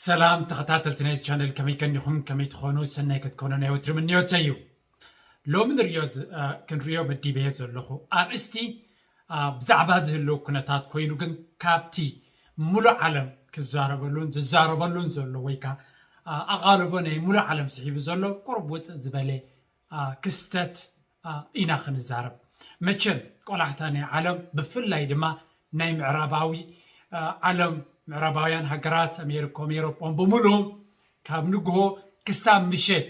ሰላም ተኸታተልቲ ናይዚ ቻነል፣ ከመይ ከኒኹም? ከመይ ትኾኑ? ሰናይ ክትኮኑ ናይ ወትሪ ምንዮተይ እዩ። ሎሚ ንሪኦ ዝ- እ፣ ክንሪኦ መዲበዮ ዘለኹ ኣርእስቲ፣ እ፣ ብዛዕባ ዝህልው ኩነታት ኮይኑ ግን ካብቲ ሙሉእ ዓለም ክዛረበሉን ዝዛረበሉን ዘሎ ወይ ከዓ፣ እ፣ ኣቓልቦ ናይ ሙሉእ ዓለም ስሒቡ ዘሎ ቁሩብ ውፅእ ዝበለ አ፣ ክስተት አ፣ ኢና ክንዛረብ። መቸም ቆላሕታ ናይ ዓለም ብፍላይ ድማ ናይ ምዕራባዊ አ፣ ዓለም፣ ምዕራባውያን ሃገራት ኣሜሪኮም ኤሮፖም ብምሉኦም ካብ ንግሆ ክሳብ ምሸት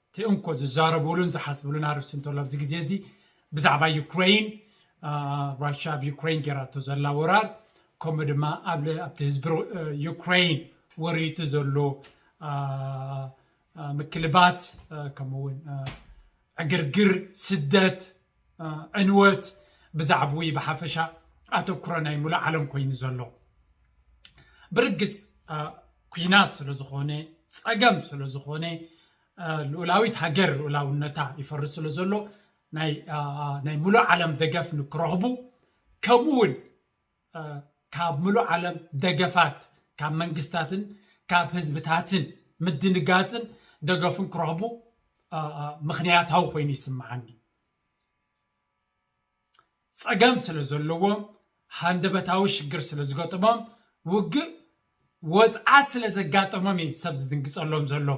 እቲ እንኮ ዝዛረቡሉን ዝሓስብሉን ኣርእስቲ እንተሎ ኣብዚ ግዜ እዚ ብዛዕባ ዩክሬን፣ አ፣ ራሽያ ኣብ ዩክሬን ጌራቶ ዘላ ወራር፣ ከምኡ ድማ ኣብ ል- ኣብቲ ህዝቢ ሩ- ዩክሬን ወሪቱ ዘሎ አ፣ አ፣ ምክልባት፣ አ፣ ከምኡ እውን አ፣ ዕግርግር፣ ስደት፣ አ፣ ዕንወት ብዛዕባኡ ብሓፈሻ ኣተኩሮ ናይ ሙሉእ ዓለም ኮይኑ ዘሎ። ብርግፅ አ፣ ኩናት ስለ ዝኾነ፣ ፀገም ስለ ዝኾነ፣ አ፣ ልኡላዊት ሃገር ልኡላውነታ ይፈርስ ስለ ዘሎ ናይ አ፣ ናይ ሙሉእ ዓለም ደገፍ ንክረኽቡ ከምኡ እውን አ፣ ካብ ሙሉእ ዓለም ደገፋት ካብ መንግስታትን ካብ ህዝብታትን ምድንጋፅን ደገፍን ክረኽቡ አ፣ አ፣ ምኽንያታዊ ኮይኑ ይስምዓኒ። ፀገም ስለ ዘለዎም፣ ሃንደበታዊ ሽግር ስለ ዝገጥሞም፣ ውግእ ወፅዓ ስለ ዘጋጠሞም እዩ ሰብ ዝድንግፀሎም ዘሎ።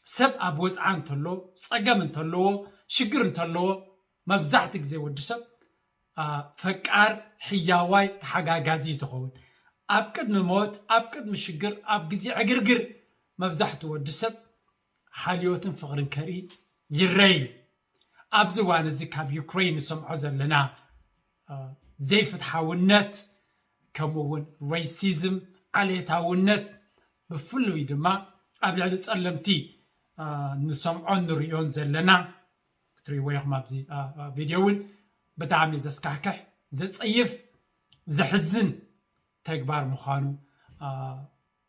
ሰብ ኣብ ወፅዓ እንተሎ፣ ፀገም እንተለዎ፣ ሽግር እንተለዎ፣ መብዛሕቲ ግዜ ወዲ ሰብ አ፣ ፈቃር፣ ሕያዋይ፣ ተሓጋጋዚ እዩ ዝኸውን። ኣብ ቅድሚ ሞት፣ ኣብ ቅድሚ ሽግር፣ ኣብ ግዜ ዕግርግር መብዛሕቱ ወዲ ሰብ ሓልዮትን ፍቕርን ከርኢ ይረይ እዩ። ኣብዚ እዋን እዚ ካብ ዩክሬን ንሰምዖ ዘለና አ፣ ዘይፍትሓውነት፣ ከምኡ እውን ሬሲዝም፣ ዓሌታውነት፣ ብፍሉይ ድማ ኣብ ልዕሊ ፀለምቲ አ፣ ንሰምዖን ንሪኦን ዘለና ክትሪእዎ ኢኹም ኣብዚ አ፣ አ፣ ቪድዮ እውን ብጣዕሚ ዘስካሕክሕ፣ ዘፀይፍ፣ ዘሕዝን ተግባር ምዃኑ አ፣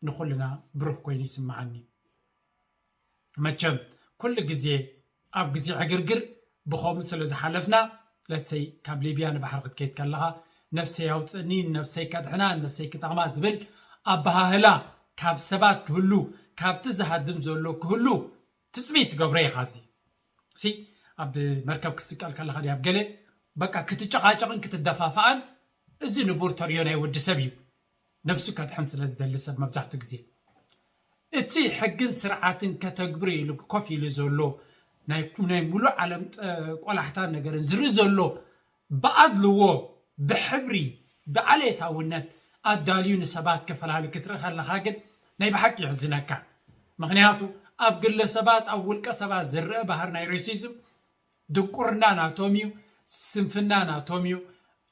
ንኹልና ብሩህ ኮይኑ ይስምዓኒ። መቸም ኩሉ ግዜ ኣብ ግዜ ዕግርግር ብኸምኡ ስለ ዝሓለፍና፣ ለትሰይ ካብ ሊብያ ንባሕሪ ክትከይድ ከለኻ ነብሰይ ኣውፅእኒ፣ ነብሰይ ከድሕና፣ ነብሰይ ክጠቕማ ዝብል ኣበሃህላ ካብ ሰባት ክህሉ፣ ካብቲ ዝሃድም ዘሎ ክህሉ ትፅቢት ትገብሮ ኢኻ። እዚ ሲ ኣብ መርከብ ክትስቀል ከለኻ ድያ ኣብ ገለ በቃ ክትጨቓጨቕን ክትደፋፍኣን እዚ ንቡር ተርእዮ ናይ ወዲ ሰብ እዩ። ነብሱ ከድሕን ስለ ዝደሊ ሰብ መብዛሕትኡ ግዜ እቲ ሕግን ስርዓትን ከተግብር ኢሉ ኮፍ ኢሉ ዘሎ ናይ ናይ ሙሉእ ዓለም ጠ- ቆላሕታን ነገርን ዝርኢ ዘሎ ብኣድልዎ ብሕብሪ ብዓሌታውነት ኣዳልዩ ንሰባት ከፈላሊ ክትርኢ ከለኻ ግን ናይ ብሓቂ የሕዝነካ። ምክንያቱ ኣብ ግለሰባት ኣብ ውልቀ ሰባት ዝረአ ባህር ናይ ሬሲዝም ድንቁርና ናቶም እዩ፣ ስንፍና ናቶም እዩ፣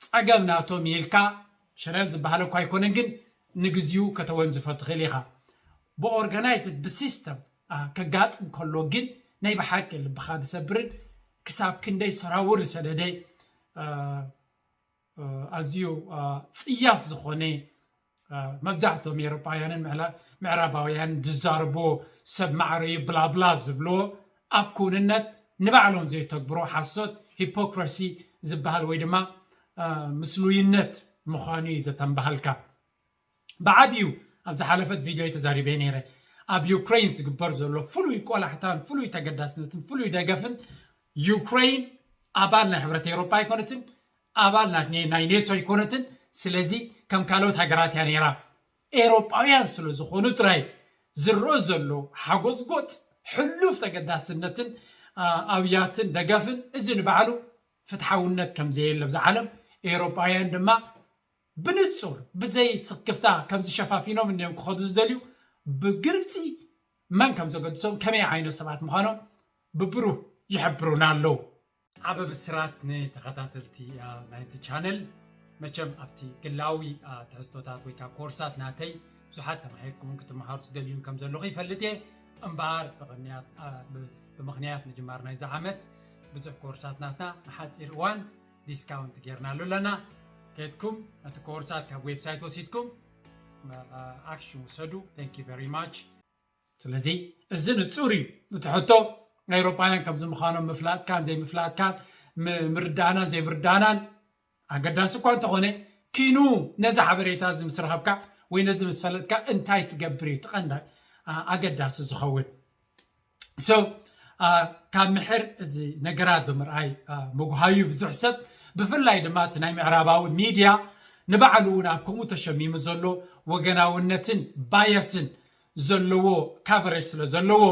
ፀገም ናቶም እዩ ኢልካ ሸለል ዝበሃል እኳ ኣይኮነን፣ ግን ንግዚኡ ከተወንዝፎ ትኽእል ኢኻ። ብኦርጋናይዝድ ብሲስተም አ፣ ከጋጥም ከሎ ግን ናይ ብሓቂ ልብኻ ዝሰብርን ክሳብ ክንደይ ሰራውር ዝሰደደ አ፣ አ፣ ኣዝዩ አ፣ ፅያፍ ዝኾነ አ፣ መብዛሕትኦም ኤሮጳውያንን ምዕላ- ምዕራባውያንን ዝዛረብዎ ሰብ ማዕረዩ ብላብላ ዝብልዎ ኣብ ክውንነት ንባዕሎም ዘይተግብሮ ሓሶት ሂፖክራሲ ዝበሃል ወይ ድማ አ፣ ምስሉይነት ምዃኑ እዩ ዘተንባሃልካ። ብዓቢኡ ኣብ ዝሓለፈት ቪድዮ ተዛሪበ ነይረ። ኣብ ዩክሬን ዝግበር ዘሎ ፍሉይ ቆላሕታን ፍሉይ ተገዳስነትን ፍሉይ ደገፍን ዩክሬን ኣባል ናይ ሕብረት ኤሮፓ ኣይኮነትን፣ ኣባል ናይ ናይ ኔቶ ኣይኮነትን። ስለዚ ከም ካልኦት ሃገራት እያ ነይራ። ኤሮጳውያን ስለ ዝኾኑ ጥራይ ዝረኦ ዘሎ ሓጎስጎጥ ሕሉፍ ተገዳስነትን አ፣ ኣብያትን ደገፍን እዚ ንባዕሉ ፍትሓውነት ከም ዘየለ ኣብዚ ዓለም ኤሮጳውያን ድማ ብንጹር ብዘይ ስክፍታ ከምዚ ሸፋፊኖም እንዲዮም ክኸዱ ዝደልዩ ብግልጺ መን ከም ዘገድሶም ከመይ ዓይነት ሰባት ምዃኖም ብብሩህ ይሕብሩና ኣለዉ። ዓበ ብስራት ንተኸታተልቲ አ፣ ናይዚ ቻነል። መቸም ኣብቲ ግላዊ አ፣ ትሕዝቶታት ወይ ከዓ ኮርሳት ናተይ ብዙሓት ተማሂርኩምን ክትመሃሩ ትደልዩን ከም ዘለኹ ይፈልጥ እየ። እምበኣር ብቕንያት አ፣ ብ- ብምኽንያት ምጅማር ናይዚ ዓመት ብዙሕ ኮርሳት ናትና ንሓፂር እዋን ዲስካውንት ጌርናሉ ኣለና። ከድኩም ነቲ ኮርሳት ካብ ዌብሳይት ወሲድኩም አ፣ አ፣ ኣክሽን ውሰዱ። Thank you very much። ስለዚ እዚ ንጹር እዩ። እቲ ሕቶ ናይ ኤውሮጳውያን ከምዚ ምዃኖም ምፍላጥካን ዘይምፍላጥካን ም- ምርዳእናን ዘይምርዳእናን ኣገዳሲ እኳ እንተኾነ ኪኑ ነዚ ሓበሬታ እዚ ምስ ረኸብካ ወይ ነዚ ምስ ፈለጥካ እንታይ ትገብር እዩ ትቐንዳ ኣገዳሲ ዝኸውን። So ካብ ምሕር እዚ ነገራት ብምርኣይ ምጉሃዩ ብዙሕ ሰብ፣ ብፍላይ ድማ እቲ ናይ ምዕራባዊ ሚድያ ንባዕሉ እውን ኣብ ከምኡ ተሸሚሙ ዘሎ ወገናውነትን ባየስን ዘለዎ ካቨሬጅ ስለ ዘለዎ፣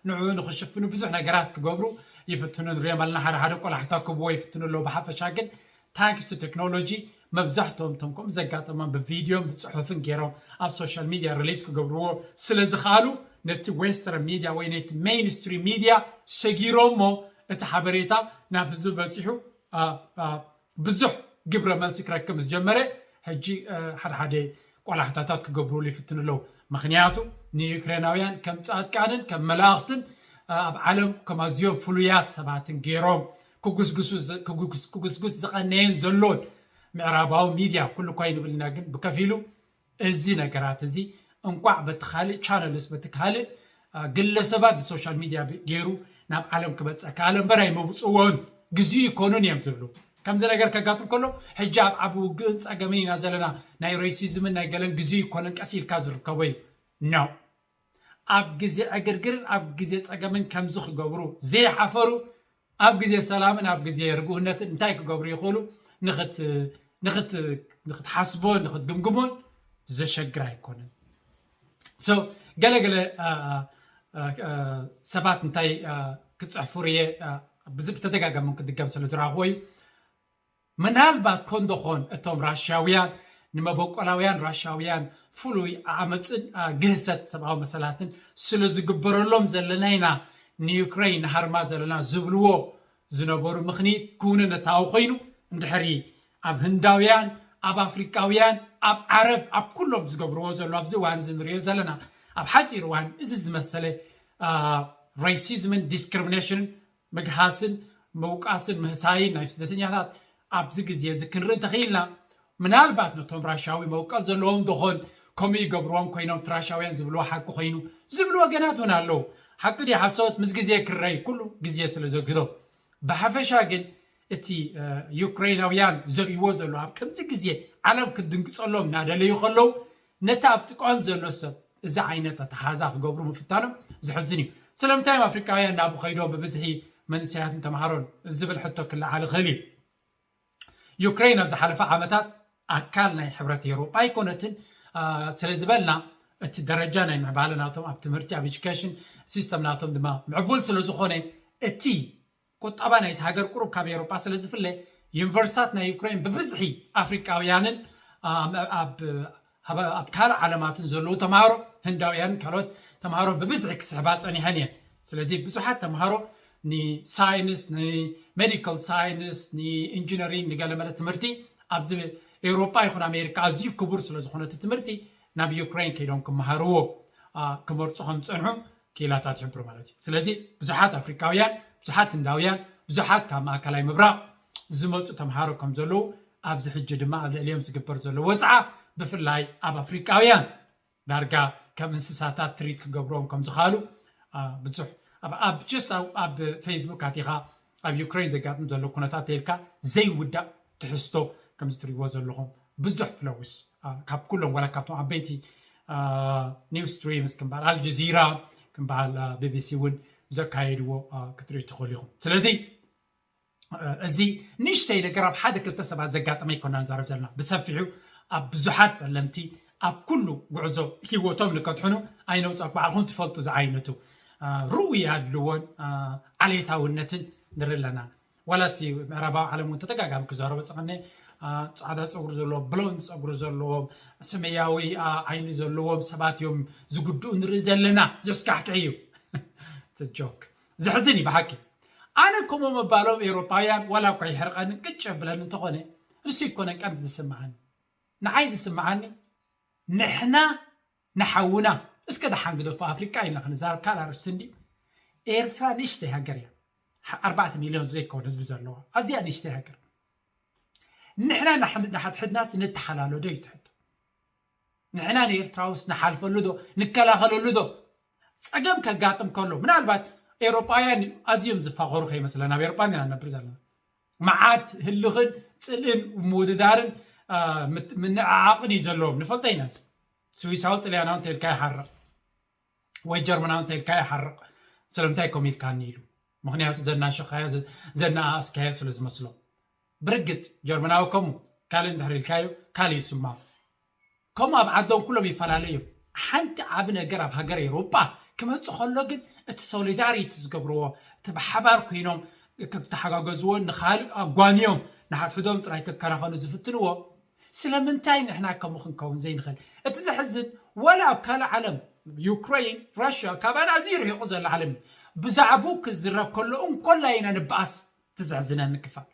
ንዕኡ ንክሽፍኑ ብዙሕ ነገራት ክገብሩ ይፍትኑ ንሪኦም ኣለና። ሓደ ሓደ ቆላሕታ ክብዎ ይፍትኑ ኣለዉ። ብሓፈሻ ግን ታንክስ ቱ ቴክኖሎጂ መብዛሕትኦም እቶም ከምኡ ዘጋጠሞም ብቪድዮን ብፅሑፍን ገይሮም ኣብ ሶሻል ሚድያ ሪሊዝ ክገብርዎ ስለ ዝኽኣሉ፣ ነቲ ዌስተርን ሚድያ ወይ ነቲ ሜይንስትሪም ሚድያ ሰጊሮሞ እቲ ሓበሬታ ናብ ህዝቢ በፂሑ ብዙሕ ግብረ መልሲ ክረክብ ምስ ጀመረ፣ ሕጂ ሓደ ሓደ ቆላሕታታት ክገብርሉ ይፍትኑ ኣለዉ። ምክንያቱ ንዩክሬናውያን ከም ፃድቃንን ከም መላእኽትን ኣብ ዓለም ከም ኣዝዮም ፍሉያት ሰባትን ገይሮም ክጉስጉሱ ክጉስጉስ ዝቐነየን ዘሎን ምዕራባዊ ሚድያ፣ ኩሉ እኳ ይንብል ኢና፣ ግን ብከፊሉ እዚ ነገራት እዚ እንቋዕ በቲ ካልእ ቻነልስ በቲ ካልእ ግለሰባት ብሶሻል ሚድያ ገይሩ ናብ ዓለም ክበፅሕ ከኣለ እምበር ኣይመውፅዎን፣ ግዜኡ ይኮኑን እዮም ዝብሉ። ከምዚ ነገር ከጋጥም ከሎ ሕጂ ኣብ ዓቢ ውግእን ፀገምን ኢና ዘለና፣ ናይ ሬሲዝምን ናይ ገለን ግዜኡ ይኮነን ቀስ ኢልካ ዝርከቦ እዩ። ኖ፣ ኣብ ግዜ ዕግርግርን ኣብ ግዜ ፀገምን ከምዚ ክገብሩ ዘይሓፈሩ፣ ኣብ ግዜ ሰላምን ኣብ ግዜ ርጉእነትን እንታይ ክገብሩ ይኽእሉ ንክትሓስቦን ንክትግምግሞን ዘሸግር ኣይኮነን። ገለገለ ሰባት እንታይ ክፅሕፉ ርየ፣ ብተደጋጋሚ ክድገም ስለ ዝረኣኽዎ እዩ። ምናልባት ኮንዶኾን እቶም ራሽያውያን ንመበቆላውያን ራሽያውያን ፍሉይ ዓመፅን ግህሰት ሰብኣዊ መሰላትን ስለ ዝግበረሎም ዘለና ኢና ንዩክረይን ንሃርማ ዘለና ዝብልዎ ዝነበሩ ምኽንይት ክውንነታዊ ኮይኑ፣ እንድሕሪ ኣብ ህንዳውያን፣ ኣብ ኣፍሪቃውያን፣ ኣብ ዓረብ፣ ኣብ ኩሎም ዝገብርዎ ዘሎ ኣብዚ እዋን እዚ ንሪኦ ዘለና ኣብ ሓፂር እዋን እዚ ዝመሰለ ሬሲዝምን ዲስክሪሚኔሽንን ምግሃስን ምውቃስን ምህሳይን ናይ ስደተኛታት ኣብዚ ግዜ እዚ ክንርኢ እንተኽኢልና፣ ምናልባት ነቶም ራሻዊ መውቀል ዘለዎም ደኾን ከምኡ ይገብርዎም ኮይኖም እቲ ራሻውያን ዝብልዎ ሓቂ ኮይኑ ዝብሉ ወገናት እውን ኣለዉ። ሓቂ ድዩ ሓሶት ምስ ግዜ ክረይ ኩሉ ግዜ ስለ ዘግህዶ። ብሓፈሻ ግን እቲ ዩክሬናውያን ዘርእይዎ ዘሎ ኣብ ከምዚ ግዜ ዓለም ክትድንግጸሎም እናደለዩ ከለዉ ነቲ ኣብ ጥቃኦም ዘሎ ሰብ እዚ ዓይነት ኣተሓዛ ክገብሩ ምፍታኖም ዘሕዝን እዩ። ስለምንታይ እዮም ኣፍሪቃውያን ናብኡ ከይዶም ብብዝሒ መንእሰያትን ተምሃሮን ዝብል ሕቶ ክለዓል ይኽእል እዩ። ዩክሬን ኣብ ዝሓለፈ ዓመታት ኣካል ናይ ሕብረት ኤውሮጳ ኣይኮነትን ስለ ዝበልና እቲ ደረጃ ናይ ምዕባለ ናቶም ኣብ ትምህርቲ ኣብ ኤጁኬሽን ሲስተም ናቶም ድማ ምዕቡል ስለ ዝኾነ እቲ ቁጠባ ናይቲ ሃገር ቁሩብ ካብ ኤውሮጳ ስለ ዝፍለ ዩኒቨርሲታት ናይ ዩክሬን ብብዝሒ ኣፍሪቃውያንን ኣብ ካልእ ዓለማትን ዘለዉ ተምሃሮ ህንዳውያንን ካልኦት ተምሃሮ ብብዝሒ ክስሕባ ጸኒሐን እየን። ስለዚ ብዙሓት ተምሃሮ ንሳይንስ ንሜዲካል ሳይንስ ንኢንጂነሪንግ ንገለመለ ትምህርቲ ኣብዚ ኤውሮጳ ይኹን ኣሜሪካ ኣዝዩ ክቡር ስለ ዝኾነ እቲ ትምህርቲ ናብ ዩክሬን ከይዶም ክመሃርዎ ክመርፁ ከም ዝፀንሑ ክኢላታት ይሕብሩ ማለት እዩ። ስለዚ ብዙሓት ኣፍሪካውያን፣ ብዙሓት ህንዳውያን፣ ብዙሓት ካብ ማእከላይ ምብራቕ ዝመፁ ተምሃሮ ከም ዘለዉ ኣብዚ ሕጂ ድማ ኣብ ልዕሊኦም ዝግበር ዘሎ ወፅዓ ብፍላይ ኣብ ኣፍሪካውያን ዳርጋ ከም እንስሳታት ትሪት ክገብርዎም ከም ዝኽኣሉ ብዙሕ ኣብ ጀስት ኣብ ፌስቡክ ኣቲኻ ኣብ ዩክሬን ዘጋጥም ዘሎ ኩነታት ተልካ ዘይውዳእ ትሕዝቶ ከም ዝትሪእዎ ዘለኹም ብዙሕ ፍለውስ ካብ ኩሎም ዋላ ካብቶም ዓበይቲ ኒውስ ስትሪምስ ክምበሃል ኣልጀዚራ ክምበሃል ቢቢሲ እውን ዘካየድዎ ክትሪኡ ትኽእሉ ኢኹም። ስለዚ እዚ ንእሽተይ ነገር ኣብ ሓደ ክልተ ሰባት ዘጋጠመ ኣይኮና ንዛረብ ዘለና። ብሰፊሑ ኣብ ብዙሓት ጸለምቲ ኣብ ኩሉ ጉዕዞ ህይወቶም ንከድሕኑ ኣይነውጻእ ባዕልኹም ትፈልጡ ዝዓይነቱ ርኡይ ኣድልዎን ዓሌታውነትን ንርኢ ኣለና። ዋላ እቲ ምዕራባዊ ዓለም እውን ተደጋጋሚ ክዛረቦ ዝጸቐነ ጻዕዳ ጸጉሪ ዘለዎም ብሎንድ ጸጉሪ ዘለዎም ሰማያዊ ዓይኒ ዘለዎም ሰባት እዮም ዝጉድኡ ንርኢ ዘለና። ዘስካሕክሕ እዩ። ጆክ ዘሕዝን እዩ ብሓቂ። ኣነ ከምኡ ምባሎም ኤውሮጳውያን ዋላ እኳ ይሕርቐንን ቅጭ የብለኒ እንተኾነ ንሱ ኣይኮነን ቀንዲ ዝስምዓኒ። ንዓይ ዝስምዓኒ ንሕና ንሓውና እስከ ደሓን ግደፎ ኣፍሪቃ ኢልና ክንዛረብ ካልእ ኣርእስቲ እንዲ ኤርትራ ንእሽተይ ሃገር እያ። ኣርባዕተ ሚልዮን ዘይከውን ህዝቢ ዘለዋ ኣዝያ ንእሽተይ ሃገር። ንሕና ንሓድሕድናስ ንተሓላሎ ዶ እዩ ትሕቶ? ንሕና ንኤርትራውስ ንሓልፈሉ ዶ ንከላኸለሉ ዶ? ፀገም ከጋጥም ከሎ ምናልባት ኤውሮጳውያን ኣዝዮም ዝፋኸሩ ከይመስለና ኣብ ኤውሮጳ ኢና ንነብር ዘለና። መዓት ህልኽን ፅልእን ምውድዳርን ምንዕዓቕን እዩ ዘለዎም ንፈልጦ ኢና። ስዊሳዊ ጥልያናዊ እንተልካ ይሓርቕ ወይ ጀርመናዊ እንተልካ ይሓርቕ። ስለምንታይ ከምኡ ኢልካኒ ኢሉ። ምክንያቱ ዘናሸኻዮ ዘናኣስካዮ ስለ ዝመስሎ። ብርግፅ ጀርመናዊ ከምኡ ካልእ እንድሕር ኢልካዮ ካልእ ይስማው። ከምኡ ኣብ ዓዶም ኩሎም ይፈላለዩ እዮም። ሓንቲ ዓብ ነገር ኣብ ሃገር ኤውሮጳ ክመጽእ ከሎ ግን እቲ ሶሊዳሪቲ ዝገብርዎ፣ እቲ ብሓባር ኮይኖም ክተሓጋገዝዎ፣ ንኻልእ ኣጓንዮም ንሓድሕዶም ጥራይ ክከናኸኑ ዝፍትንዎ፣ ስለምንታይ ንሕና ከምኡ ክንከውን ዘይንኽእል? እቲ ዘሕዝን፣ ዋላ ኣብ ካልእ ዓለም፣ ዩክረይን፣ ራሽያ ካባና ኣዝዩ ርሒቑ ዘሎ ዓለም እዩ። ብዛዕባኡ ክዝረብ ከሎ እንኮላይ ኢና ንበኣስ። እቲ ዘሕዝነኒ ክፋል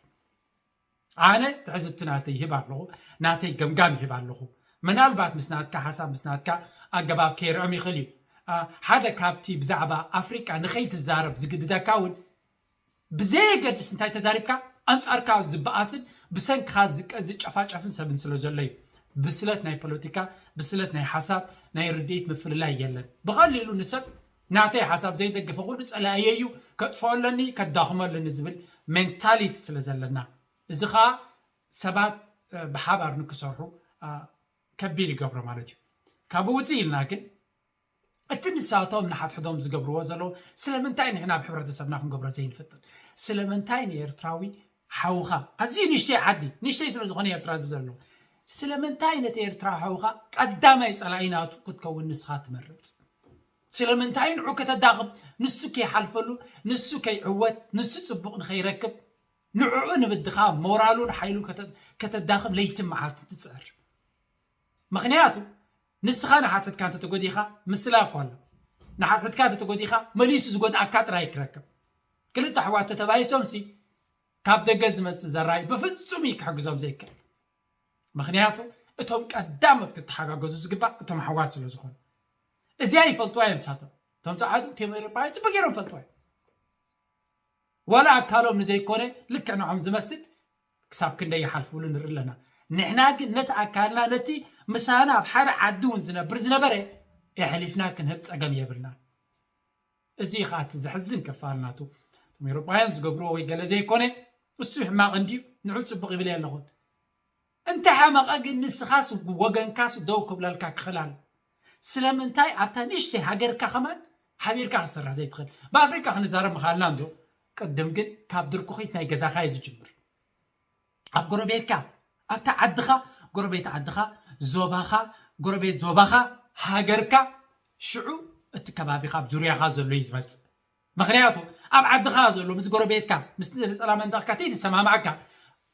ኣነ ትዕዝብቲ ናተይ ይህብ ኣለኹ፣ ናተይ ገምጋም ይህብ ኣለኹ። ምናልባት ምስ ናትካ ሓሳብ ምስ ናትካ ኣገባብ ከይርዕም ይኽእል እዩ። ሓደ ካብቲ ብዛዕባ ኣፍሪቃ ንኸይትዛረብ ዝግድደካ እውን ብዘየገድስ እንታይ ተዛሪብካ ኣንጻርካ ዝበኣስን ብሰንክኻ ዝጨፋጨፍን ሰብን ስለ ዘሎ እዩ። ብስለት ናይ ፖለቲካ፣ ብስለት ናይ ሓሳብ፣ ናይ ርድኢት ምፍልላይ የለን። ብቐሊሉ ንሰብ ናተይ ሓሳብ ዘይደግፈ ኩሉ ጸላእየ እዩ፣ ከጥፍኦ ኣለኒ፣ ከዳኽሞ ኣለኒ ዝብል ሜንታሊቲ ስለ ዘለና፣ እዚ ኸኣ ሰባት ብሓባር ንክሰርሑ ከቢድ ይገብሮ ማለት እዩ። ካብኡ ውፅእ ኢልና ግን እቲ ንሳቶም ንሓድሕዶም ዝገብርዎ ዘለዉ ስለምንታይ ንሕና ኣብ ሕብረተሰብና ክንገብሮ ዘይንፍትን? ስለምንታይ ንኤርትራዊ ሓውኻ ኣዝዩ ንሽተይ ዓዲ ንሽተይ ስለ ዝኾነ ኤርትራ ዘሎ ስለምንታይ ነቲ ኤርትራ ሓውኻ ቀዳማይ ጸላኢ ናቱ ክትከውን ንስኻ ትመርጽ? ስለምንታይ ንዑ ከተዳኽም ንሱ ከይሓልፈሉ ንሱ ከይዕወት ንሱ ጽቡቕ ንኸይረክብ ንዕኡ ንብድኻ ሞራሉን ሓይሉን ከተዳኽም ለይትን መዓልትን ትጽዕር? ምኽንያቱ ንስኻ ንሓተትካ እንተተጎዲኻ ምስላ እኮ ኣሎ። ንሓተትካ እንተተጎዲኻ መሊሱ ዝጎድኣካ ጥራይ ክረክብ። ክልተ ኣሕዋት ተተባሂሶምሲ ካብ ደገ ዝመጽእ ዘራይ ብፍጹም እዩ ክሕግዞም ዘይክእል። ምኽንያቱ እቶም ቀዳሞት ክተሓጋገዙ ዝግባእ እቶም ኣሕዋት ስለ ዝኾኑ። እዚኣ ይፈልጥዋ እዮም ሳቶም። እቶም ጸዓዱ እቶም ኤውሮጳውያን ጽቡቅ ገይሮም ይፈልጥዋ እዮም። ዋላ ኣካሎም ንዘይኮነ ልክዕ ንዖም ዝመስል ክሳብ ክንደይ ይሓልፍሉ ንርኢ ኣለና። ንሕና ግን ነቲ ኣካልና ነቲ ምሳና ኣብ ሓደ ዓዲ እውን ዝነብር ዝነበረ የሕሊፍና ክንህብ ጸገም የብልና። እዚ ኸኣ እቲ ዘሕዝን ክፋል ናቱ። እቶም ኤውሮጳውያን ዝገብርዎ ወይ ገለ ዘይኮነ እሱ ሕማቕ እንድዩ ንዑ ጽቡቕ ይብል ኣለኹን። እንተ ሓመቐ ግን ንስኻስ ወገንካስ ደው ክብለልካ ክኽላል ስለምንታይ ኣብታ ንእሽተይ ሃገርካ ከማን ሓቢርካ ክትሰርሕ ዘይትኽእል? ብኣፍሪቃ ክንዛረብ ምኻልና እንዶ ቅድም ግን ካብ ድርኩኺት ናይ ገዛኻ እዩ ዝጅምር። ኣብ ጎረቤትካ ኣብታ ዓድኻ ጎረቤት ዓድኻ ዞባኻ ጎረቤት ዞባኻ ሃገርካ ሽዑ እቲ ከባቢኻ ኣብ ዙርያኻ ዘሎ እዩ ዝመፅእ። ምኽንያቱ ኣብ ዓድኻ ዘሎ ምስ ጎረቤትካ ምስ ጸላመንታኽካ ተይትሰማማዕካ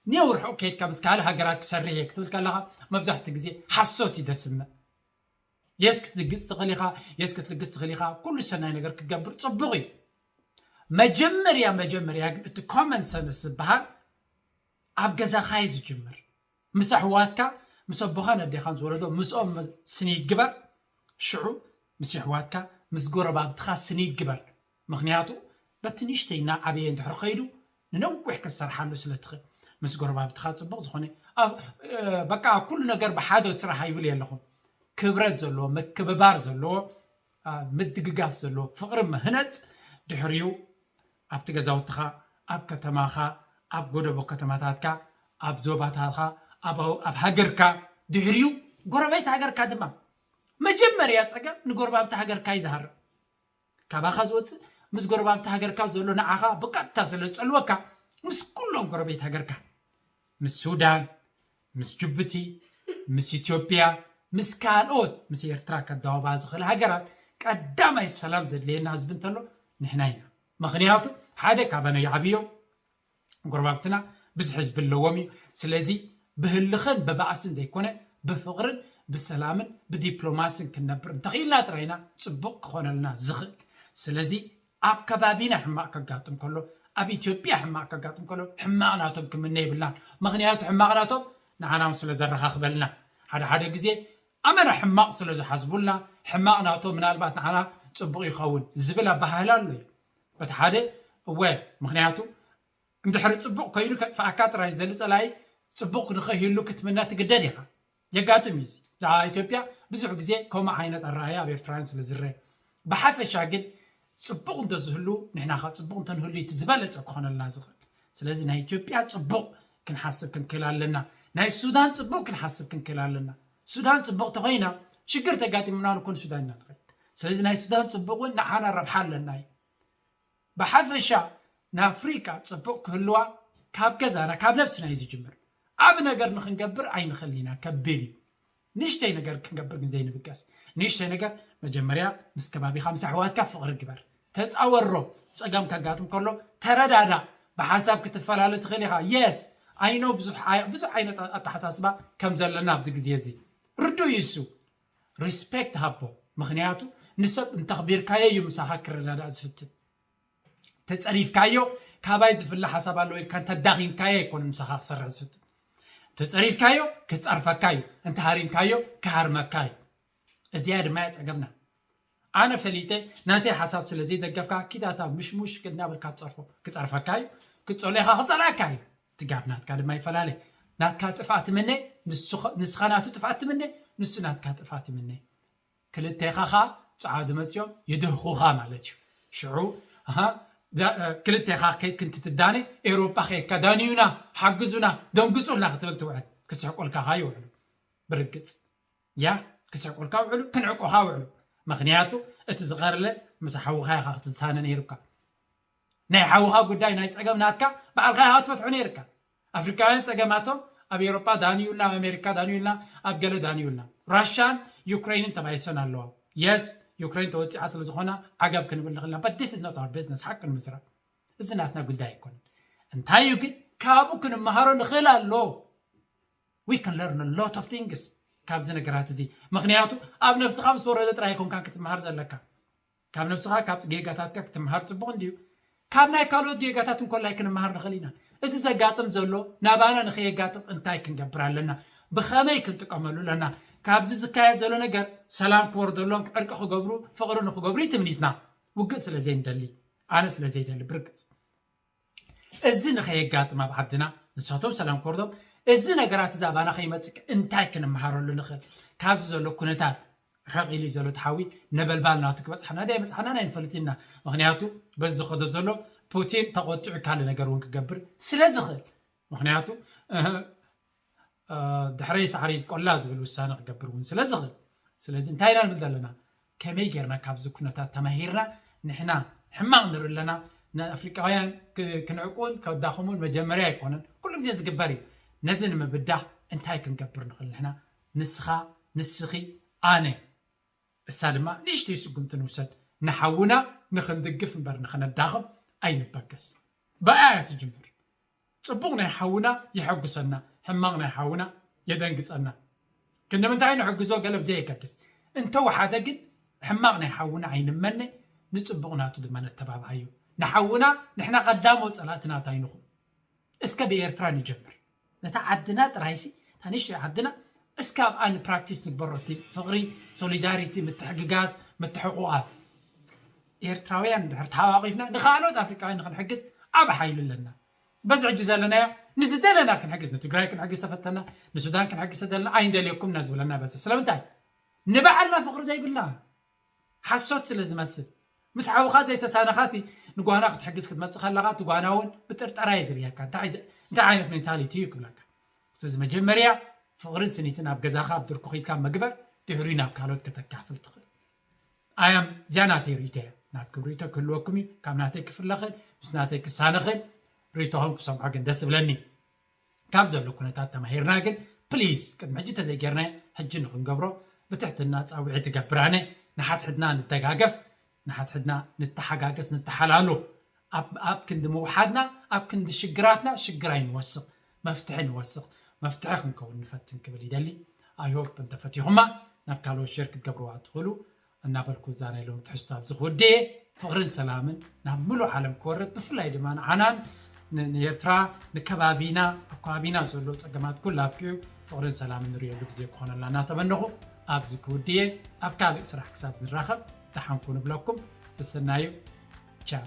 ኔው ርሑቕ ከይድካ ምስ ካልእ ሃገራት ክሰርሕ እየ ክትብል ከለኻ መብዛሕትኡ ግዜ ሓሶት እዩ ደስምዕ። የስ ክትልግጽ ትኽእል ኢኻ፣ የስ ክትልግጽ ትኽእል ኢኻ፣ ኩሉ ሰናይ ነገር ክትገብር ጽቡቕ እዩ። መጀመርያ መጀመርያ ግን እቲ ኮመን ሰንስ ዝበሃል ኣብ ገዛኻ እዩ ዝጅምር። ምስ ኣሕዋትካ ምስ ኣቦኻን ኣዴኻን ዝወለዶ ምስኦም ስኒ ይግበር። ሽዑ ምስ ኣሕዋትካ ምስ ጎረባብትኻ ስኒ ይግበር። ምኽንያቱ በቲ ንእሽተይ እናዓበየ እንድሕር ኸይዱ ንነዊሕ ክትሰርሓሉ ስለ ትኽእል ምስ ጎረባብትኻ ፅቡቕ ዝኾነ በቃ ኩሉ ነገር ብሓደ ስራሕ ይብል የለኹም። ክብረት ዘለዎ ምክብባር ዘለዎ ምድግጋፍ ዘለዎ ፍቕሪ ምህነፅ ድሕሪኡ ኣብቲ ገዛውትኻ ኣብ ከተማኻ ኣብ ጎደቦ ከተማታትካ ኣብ ዞባታትካ ኣብ ሃገርካ ድሕሪኡ ጎረቤት ሃገርካ ድማ መጀመርያ ፀገም ንጎረባብቲ ሃገርካ እዩ ዝሃርም። ካባኻ ዝወፅእ ምስ ጎረባብቲ ሃገርካ ዘሎ ንዓኻ ብቀጥታ ስለ ዝፀልወካ ምስ ኩሎም ጎረቤት ሃገርካ ምስ ሱዳን ምስ ጅቡቲ ምስ ኢትዮጵያ ምስ ካልኦት ምስ ኤርትራ ከዳወባ ዝኽእል ሃገራት ቀዳማይ ሰላም ዘድልየና ህዝቢ እንተሎ ንሕና ኢና። ምኽንያቱ ሓደ ካባና ይዓብዮም ጎረባብትና ብዝሒ ህዝቢ ኣለዎም እዩ። ስለዚ ብህልኽን ብባእስን ዘይኮነ ብፍቕርን ብሰላምን ብዲፕሎማስን ክንነብር እንተኽኢልና ጥራይና ፅቡቕ ክኾነልና ዝኽእል። ስለዚ ኣብ ከባቢና ሕማቕ ከጋጥም ከሎ ኣብ ኢትዮጵያ ሕማቕ ከጋጥም ከሎ ሕማቕ ናቶም ክምነ የብልናን። ምኽንያቱ ሕማቕ ናቶም ንዓና እውን ስለ ዘረኻኽበልና ሓደ ሓደ ግዜ ኣመና ሕማቕ ስለ ዝሓስቡልና ሕማቕ ናቶም ምናልባት ንዓና ፅቡቕ ይኸውን ዝብል ኣባሃህላ ኣሎ እዩ። በቲ ሓደ እወ ምኽንያቱ እንድሕሪ ፅቡቕ ኮይኑ ከጥፍኣካ ጥራይ ዝደሊ ፀላኢ ፅቡቕ ንኸይህሉ ክትምነ ትግደድ ኢኻ። የጋጥም እዩ እዚ። ብዛዕባ ኢትዮጵያ ብዙሕ ግዜ ከምኡ ዓይነት ኣረኣእያ ኣብ ኤርትራውያን ስለ ዝረአ፣ ብሓፈሻ ግን ፅቡቕ እንተዝህሉ ንሕና ኸ ፅቡቕ እንተንህሉ እቲ ዝበለፀ ክኾነልና ዝኽእል። ስለዚ ናይ ኢትዮጵያ ፅቡቕ ክንሓስብ ክንክእል ኣለና። ናይ ሱዳን ፅቡቕ ክንሓስብ ክንክእል ኣለና። ሱዳን ፅቡቕ ተኾይና ሽግር ተጋጢሙና ንኮን ሱዳን ኢና ንኸይድ። ስለዚ ናይ ሱዳን ፅቡቕ እውን ንዓና ረብሓ ኣለና እዩ። ብሓፈሻ ንኣፍሪቃ ፅቡቕ ክህልዋ ካብ ገዛና ካብ ነብስና እዩ ዝጅምር። ዓብ ነገር ንክንገብር ኣይንኽእል ኢና ከብል እዩ። ንእሽተይ ነገር ክንገብር ግን ዘይንብገስ። ንእሽተይ ነገር መጀመርያ ምስ ከባቢኻ ምስ ኣሕዋትካ ፍቕሪ ግበር። ተፃወሮ። ፀገም ከጋጥም ከሎ ተረዳዳ። ብሓሳብ ክትፈላለ ትኽእል ኢኻ። የስ ኣይኖ ብዙሕ ዓይነት ኣተሓሳስባ ከም ዘለና ኣብዚ ግዜ እዚ ርዱ እዩ እሱ። ሪስፔክት ሃቦ። ምክንያቱ ንሰብ እንተኽቢርካዮ እዩ ምሳኻ ክረዳዳእ ዝፍትን። ተፀሪፍካዮ ካባይ ዝፍለ ሓሳብ ኣለዎ ኢልካ እንተዳኺምካዮ ኣይኮነ ምሳኻ ክሰርሕ ዝፍትን። ተፀሪፍካዮ ክፀርፈካ እዩ። እንተሃሪምካዮ ክሃርመካ እዩ። እዚኣ ድማ እያ ፀገምና። ኣነ ፈሊጠ ናተይ ሓሳብ ስለ ዘይደገፍካ ኪዳታ ምሽሙሽ እናበልካ ትፀርፎ ክፀርፈካ እዩ። ክፀሎ ኢኻ ክፀላእካ እዩ። ትጋብ ናትካ ድማ ይፈላለ። ናትካ ጥፍኣት ትምነ፣ ንስኻ ናቱ ጥፍኣት ትምነ፣ ንሱ ናትካ ጥፍኣት ይምነ። ክልቴኻ ኸዓ ፀዓዱ መፅኦም ይድህኹኻ ማለት እዩ። ሽዑ ክልቴኻ ከይድክ እንትትዳነ ኤውሮጳ ከይድካ ዳንዩና፣ ሓግዙና፣ ደንግፁልና ክትብል ትውዕል። ክስሕቆልካ ኸዓ ይውዕሉ። ብርግፅ ያ ክስሕቆልካ ውዕሉ፣ ክንዕቆኻ ውዕሉ። ምክንያቱ እቲ ዝቐርለ ምስ ሓውኻ ኢኻ ክትሳነ ነይሩካ። ናይ ሓውኻ ጉዳይ ናይ ፀገም ናትካ ባዕልኻ ኢኻ ክትፈትሖ ነይርካ። ኣፍሪካውያን ፀገማቶም ኣብ ኤውሮጳ ዳንዩልና፣ ኣብ ኣሜሪካ ዳንዩልና፣ ኣብ ገለ ዳንዩልና። ራሽያን ዩክሬንን ተባይሰን ኣለዋ። የስ ዩክሬን ተወፂዓ ስለ ዝኾና ዓገብ ክንብል ንኽእልና። But this is not our business። ሓቂ ንምዝራብ እዚ ናትና ጉዳይ ኣይኮነን። እንታይ እዩ ግን ካብኡ ክንመሃሮ ንኽእል ኣሎ። We can learn a lot of things ካብዚ ነገራት እዚ። ምክንያቱ ኣብ ነብስኻ ምስ ወረደ ጥራይ ኣይኮንካን ክትመሃር ዘለካ። ካብ ነብስኻ ካብ ጌጋታትካ ክትመሃር ፅቡቕ እንድዩ። ካብ ናይ ካልኦት ጌጋታት እንኮላይ ክንመሃር ንኽእል ኢና። እዚ ዘጋጥም ዘሎ ናባና ንኸየጋጥም እንታይ ክንገብር ኣለና? ብኸመይ ክንጥቀመሉ ኣለና? ካብዚ ዝካየድ ዘሎ ነገር ሰላም ክወርደሎም፣ ዕርቂ ክገብሩ፣ ፍቕሪ ንክገብሩ እዩ ትምኒትና። ውግእ ስለ ዘይንደሊ፣ ኣነ ስለ ዘይደሊ ብርግፅ። እዚ ንኸየጋጥም ኣብ ዓድና ንሳቶም ሰላም ክወርዶም፣ እዚ ነገራት እዚ ኣባና ከይመፅእ እንታይ ክንመሃረሉ ንኽእል? ካብዚ ዘሎ ኩነታት ረቕ ኢሉ ዘሎ ተሓዊ ነበልባል ናቱ ክበፅሓና ዳ ይበፅሓና ኣይንፈልጥ ኢና። ምክንያቱ በዚ ዝኸዶ ዘሎ ፑቲን ተቆጢዑ ካልእ ነገር እውን ክገብር ስለ ዝኽእል። ምክንያቱ ድሕረይ ሳዕሪ ይብቆላ ዝብል ውሳነ ክገብር እውን ስለ ዝኽእል። ስለዚ እንታይ ኢና ንብል ዘለና? ከመይ ጌርና ካብዚ ኩነታት ተማሂርና ንሕና ሕማቕ ንርኢ ኣለና። ንኣፍሪቃውያን ክንዕቁን ከዳኽሙን መጀመርያ ኣይኮነን፣ ኩሉ ግዜ ዝግበር እዩ። ነዚ ንምብዳህ እንታይ ክንገብር ንኽእል ንሕና? ንስኻ፣ ንስኺ፣ ኣነ። እሳ ድማ ንእሽተይ ስጉምቲ ንውሰድ፣ ንሓውና ንኽንድግፍ እምበር ንኽነዳኽም ኣይንበገስ። ብኣያ ትጅምር። ፅቡቕ ናይ ሓውና የሐጉሰና፣ ሕማቕ ናይ ሓውና የደንግፀና። ክንዲ ምንታይ ንሕግዞ ገለ ብዘየገድስ፣ እንተወሓደ ግን ሕማቕ ናይ ሓውና ኣይንመነ፣ ንፅቡቕ ናቱ ድማ ነተባብዓዮ። ንሓውና ንሕና ቀዳሞ ፀላእቲ ናቱ ኣይንኹን። እስከ ብኤርትራ ንጀምር። ነታ ዓድና ጥራይሲ፣ እታ ንእሽተይ ዓድና እስከ ኣብኣ ንፕራክቲስ ንግበሮ። እቲ ፍቕሪ፣ ሶሊዳሪቲ፣ ምትሕግጋዝ፣ ምትሕቑቓፍ። ኤርትራውያን እንድሕር ተሓቋቒፍና ንኻልኦት ኣፍሪቃውያን ንኽንሕግዝ ዓቢ ሓይሊ ኣለና። በዚ ሕጂ ዘለናዮ ንዝደለና ክንሕግዝ፣ ንትግራይ ክንሕግዝ ተፈተና፣ ንሱዳን ክንሕግዝ ተደለና ኣይንደልየኩም እና ዝብለና በዝሕ። ስለምንታይ? ንባዕልና ፍቕሪ ዘይብልና ሓሶት ስለ ዝመስል። ምስ ሓውኻ ዘይተሳነኻሲ ንጓና ክትሕግዝ ክትመጽእ ከለኻ እቲ ጓና እውን ብጥርጠራ እዩ ዝርእየካ። እንታይ እንታይ ዓይነት ሜንታሊቲ እዩ ክብለካ። ስለዚ መጀመርያ ፍቕርን ስኒትን ኣብ ገዛኻ ኣብ ድርኩኺትካ ምግበር ድሕሪኡ ናብ ካልኦት ከተካፍል ትኽእል። ኣያም እዚኣ ናተይ ርእይቶ እያ። ናትኩም ርእይቶ ክህልወኩም እዩ። ካብ ናተይ ክፍለ ኽእል፣ ምስ ናተይ ክሳነ ኽእል፣ ርእይቶኹም ክሰምዖ ግን ደስ ዝብለኒ። ካብ ዘሎ ኩነታት ተማሂርና ግን ፕሊዝ ቅድሚ ሕጂ ተዘይጌርናዮ ሕጂ ንኽንገብሮ ብትሕትና ፃውዒት እገብር ኣነ። ንሓድሕድና ንደጋገፍ፣ ንሓድሕድና ንተሓጋገዝ፣ ንተሓላሎ። ኣብ ኣብ ክንዲ ምውሓድና ኣብ ክንዲ ሽግራትና ሽግር ኣይንወስኽ፣ መፍትሒ ንወስኽ፣ መፍትሒ ክንከውን ንፈትን ክብል ይደሊ። I hope እንተፈቲኹማ ናብ ካልኦት ሸር ክትገብርዋ ትኽእሉ። እናበልኩ እዛ ናይ ሎም ትሕዝቶ ኣብዚ ክውድእ እየ። ፍቕርን ሰላምን ናብ ምሉእ ዓለም ክወርድ፣ ብፍላይ ድማ ንዓናን ን- ንኤርትራ ንከባቢና ኣብ ከባቢና ዘሎ ጸገማት ኩሉ ኣብቂዑ ፍቕርን ሰላምን ንርእየሉ ግዜ ክኾነልና እናተመነኹ ኣብዚ ክውድእ እየ። ኣብ ካልእ ስራሕ ክሳብ ንራኸብ ደሓን ኩኑ እብለኩም። ሰሰናዩ። ቻው።